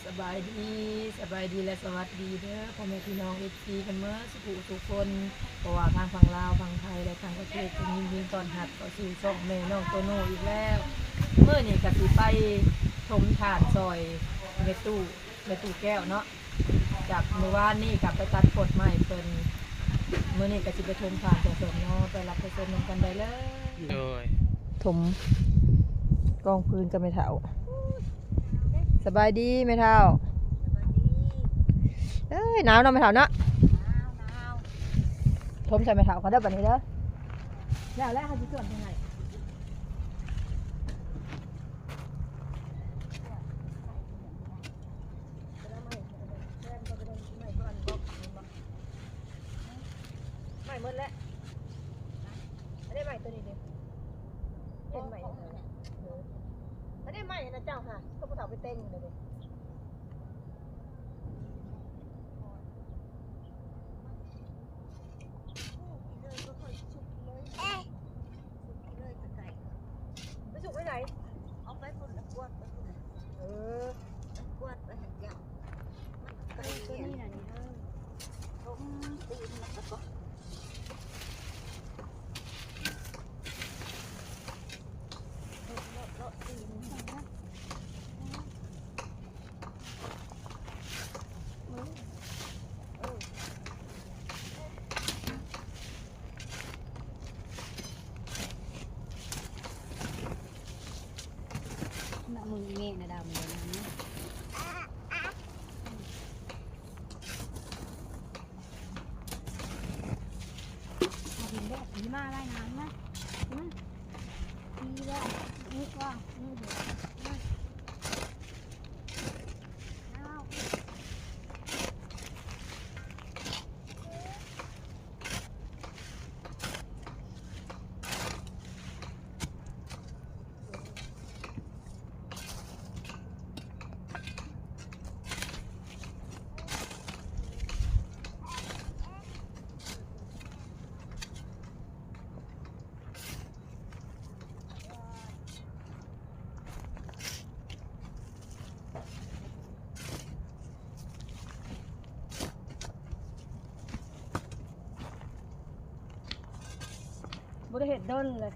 ສະບາຍດີ ສະບາຍດີ ແລະ ສະຫວັດດີເດີ ພໍ່ແມ່ພີ່ນ້ອງ ເອັຟຊີ ກັນເໝິດສູ່ຜູ້ທຸກຄົນ ບໍ່ວ່າທາງຝັ່ງລາວ ຝັ່ງໄທ ແລະ ຕ່າງປະເທດ ກໍຍິນດີຕ້ອນຮັບເຂົ້າສູ່ຊ່ອງແມ່ນ້ອງໂຕໂນອີກແລ້ວ. ມື້ນີ້ກໍຊິໄປຖົມຖ່ານຊ່ອຍແມ່ຕູ້ ແມ່ຕູ້ແກ້ວເນາະ. ຈາກມື້ວານນີ້ກໍໄປຕັດກົດໄມ້ເພິ່ນ ມື້ນີ້ກໍຊິໄປຖົມຖ່ານເພິ່ນເນາະ. ໄປຮັບໄປຊົມນຳກັນໄດ້ເລີຍ. ໂດຍ ຖົມກອງຟືນກັບແມ່ເຖົ້າ. ສະບາຍດີແມ່ເຖົ້າ. ເອີຍ ໜາວເນາະແມ່ເຖົ້າເນາະ. ຖົມໃສ່ແມ່ເຖົ້າກ່ອນເດີ ບັດນີ້ເດີ. ແລ້ວ ແລ້ວເຮົາຊິສວນທາງໃດ? ໄມ້ໝົດແລ້ວ. ອັນນີ້ໄມ້ຕົວນີ້ເດ້ ເຫັນໄມ້ ອັນນີ້ໄມ້ນະເຈົ້າຫາ ກໍບໍ່ເຂົ້າໄປແຕ່ງເດ້. ໄປສຸກໄວ້ໃສ? ເອົາໄປພຸ້ນລະ ກວາດໄປພຸ້ນ. ເອີ ກວາດໄປໃຫ້ເຈົ້າ. ມັນໄກ ເອີ ຕົວນີ້ນະນີ້ ເອີ ຕົງຕີນມັນລະກໍ ເລາະໆ ເລາະໆ ຕີນ. ໜ້າມືແມ່ນະດຳເລີຍນະ. ມາ ມາ ມາ ມາ ມາ ມາ. ບໍ່ໄດ້ເຮັດດົນເລີຍ.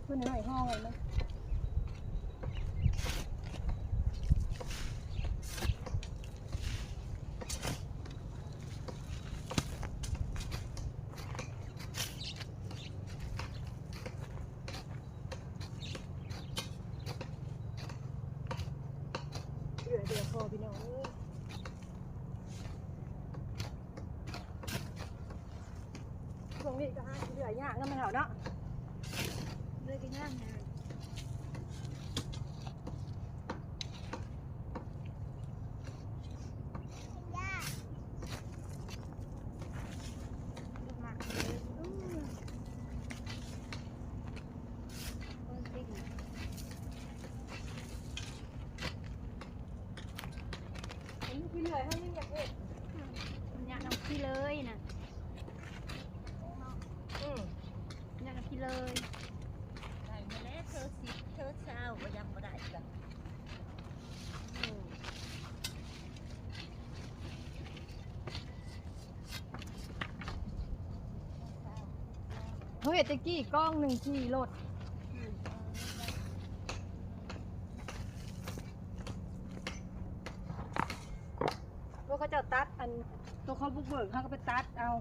ມັນໃຫ້ຫ້ອງໄວ້ນະ. ເຫຼືອດຽວພໍພີ່ນ້ອງເອີຍ. ຊ່ວງນີ້ກໍຫາເຫຼືອຍາກເນາະແມ່ເຖົ້າເນາະ. ເຫຼືອຍກໍຍາກນະ. ອັນນີ້ຄືເລື່ອຍ ເຮົາຍັງຢາກເຮັດ ຍາກນຳຂີ້ເລີຍນະ. ອືມ ຍາກນຳຂີ້ເລີຍ. ໄດ້ມາແລ້ ເຮົາເຮັດແຕ່ກີ້ກ້ອງໜຶ່ງຂີ່ລົດ ພວກເຂົາເຈົ້າຕັດອັນ ໂຕເຂົາບຸກເບີກ ເຮົາກໍໄປຕັດເອົາ.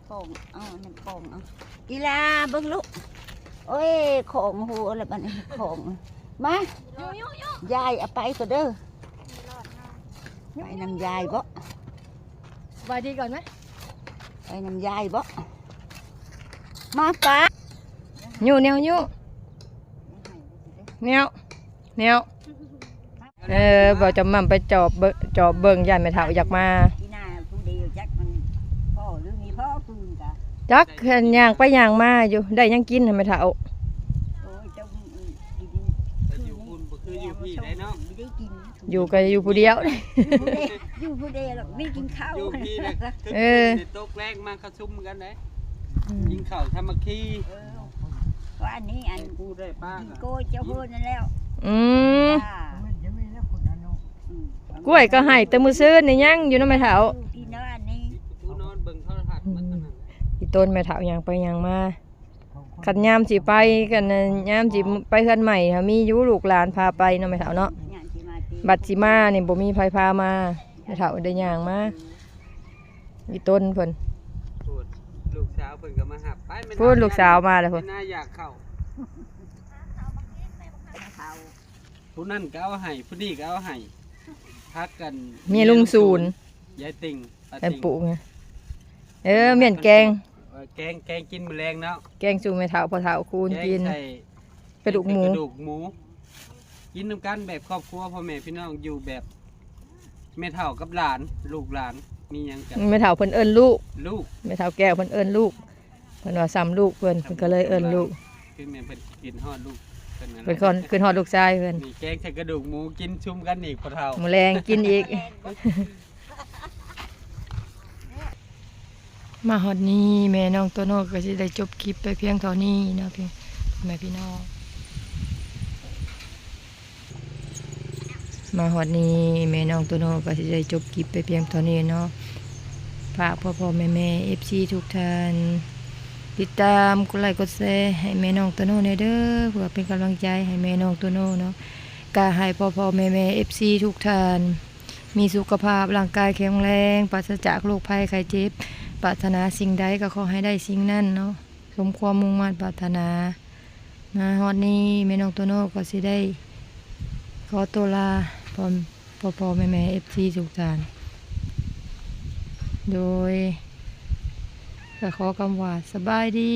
ຂອງ ເອົາອັນນັ້ນຂອງ ເອົາ ອີຫຼາເບິ່ງລູກ ໂອ້ຍ ຂອງໂຫລະບັດນີ້ ຂອງ ມາ ຍາຍເອົາໄປກໍເດີ ໄປນຳຍາຍບໍ ສະບາຍດີກ່ອນໄໝ ໄປນຳຍາຍບໍ ມາປ້າ ຍູ້ແນວຍູ້ ແນວ ແນວ ເອີ ບໍ່ຈຳໝ່ຳໄປຈອບເບິ່ງ ຈອບເບິ່ງ ຢ້ານແມ່ເຖົ້າຢາກມາ ອີ່ໜ້າຜູ້ດຽວຈັກມັນພໍຫຼືມີພໍຄືນກະ ຈັກ ຍ່າງໄປຍ່າງມາຢູ່ ໄດ້ຫຍັງກິນໃຫ້ແມ່ເຖົ້າ ໂອ້ຍ ເຈົ້າ ຢູ່ພຸ້ນບໍ່ຄືຢູ່ພີ້ໄດ໋ເນາະ ບໍ່ໄດ້ກິນ ຢູ່ກໍຢູ່ຜູ້ດຽວ ຢູ່ຜູ້ດຽວ ຢູ່ຜູ້ດຽວ ບໍ່ໄດ້ກິນເຂົ້າ ຢູ່ພີ້ນະ ເອີ ຕົກແລງມາ ຊຸມກັນເດ້ ອືມ ກິນເຂົ້າສາມັກຄີ ເອີ ວ່າອັນນີ້ອັນ ໄດ້ປູໄດ້ປາ ໂກເຈົ້າເພິ່ນນັ້ນແລ້ວ ອືມ ອືມ ກ້ວຍກໍໃຫ້ແຕ່ມື້ຊືນນີ້ ຍັງຢູ່ນຳແມ່ເຖົ້າ ຢູ່ທີ່ນອນນີ້ ຢູ່ນອນເບິ່ງໂທລະທັດໝົດນັ້ນ ອີ່ຕົນແມ່ເຖົ້າຍ່າງໄປຍ່າງມາ ຄັນຍາມຊິໄປ ຄັນຍາມຊິໄປເຮືອນໃໝ່ ມີຢູ່ລູກຫຼານພາໄປເນາະແມ່ເຖົ້າເນາະ ຍາມຊິມາຕິ ບັດຊິມານີ້ບໍ່ມີໃຜພາມາ ແມ່ເຖົ້າໄດ້ຍ່າງມາ ອີ່ຕົນເພິ່ນ ພຸ້ນ ລູກສາວເພິ່ນກໍມາຮັບ ໄປແມ່ ພຸ້ນ ລູກສາວມາແລ້ວພຸ້ນ ແມ່ນາຢາກເຂົ້າ ຜູ້ນັ້ນກໍເອົາໃຫ້ ຜູ້ນີ້ກໍເອົາໃຫ້ ພັກກັນ ເມຍລຸງສູນ ຍາຍຕິ່ງ ແມ່ນປູກ ເອີ ມ້ຽນແກງ ເອີ ແກງ ແກງກິນມື້ແລງເນາະ ແກງສູ່ແມ່ເຖົ້າພໍ່ເຖົ້າຄູນກິນ ແກງໃສ່ ກະດູກໝູ ກະດູກໝູ ກິນນຳກັນແບບຄອບຄົວ ພໍ່ແມ່ພີ່ນ້ອງ ຢູ່ແບບແມ່ເຖົ້າກັບຫຼານ ລູກຫຼານ ມີຫຍັງກະ ແມ່ເຖົ້າເພິ່ນເອີ້ນລູກ ລູກ ແມ່ເຖົ້າແກ້ວເພິ່ນເອີ້ນລູກ ເພິ່ນວ່າສ່ຳລູກເພິ່ນ ເພິ່ນກໍເລີຍເອີ້ນລູກ ຄືແມ່ນເພິ່ນຄິດຮອດລູກເພິ່ນນັ້ນແຫຼະ ເພິ່ນຄິດຮອດລູກຊາຍເພິ່ນ ນີ້ແກງໃສ່ກະດູກໝູ ກິນຊຸມກັນອີກພໍ່ເຖົ້າ ມື້ແລງກິນອີກ. ມາຮອດນີ້ແມ່ນ້ອງໂຕໂນກໍຊິໄດ້ຈົບຄລິບໄປພຽງເທົ່ານີ້ເນາະ ພໍ່ແມ່ພີ່ນ້ອງ ມາຮອດນີ້ແມ່ນ້ອງໂຕໂນກໍຊິໄດ້ຈົບຄລິບໄປພຽງເທົ່ານີ້ເນາະ ຝາກພໍ່ໆແມ່ໆ ເອັຟຊີ ທຸກທ່ານ ຕິດຕາມ ກົດໄລ ກົດແຊ ໃຫ້ແມ່ນ້ອງໂຕໂນແດ່ເດີ ເພື່ອເປັນກຳລັງໃຈໃຫ້ແມ່ນ້ອງໂຕໂນເນາະ ກະໃຫ້ພໍ່ໆແມ່ໆ ເອັຟຊີ ທຸກທ່ານ ມີສຸຂະພາບຮ່າງກາຍແຂງແຮງ ປາສະຈາກໂລກໄພໄຂ້ເຈັບ ປາດຖະໜາສິ່ງໃດກໍຂໍໃຫ້ໄດ້ສິ່ງນັ້ນເນາະ ສົມຄວາມມຸ່ງມາດປາດຖະໜາ. ມາຮອດນີ້ແມ່ນ້ອງໂຕໂນກໍຊິໄດ້ຂໍຕົວລາ ພໍ່ ພໍ່ໆແມ່ໆ ເອັຟຊີ ທຸກທ່ານ ໂດຍ ກໍຂໍຄຳວ່າ ສະບາຍດີ.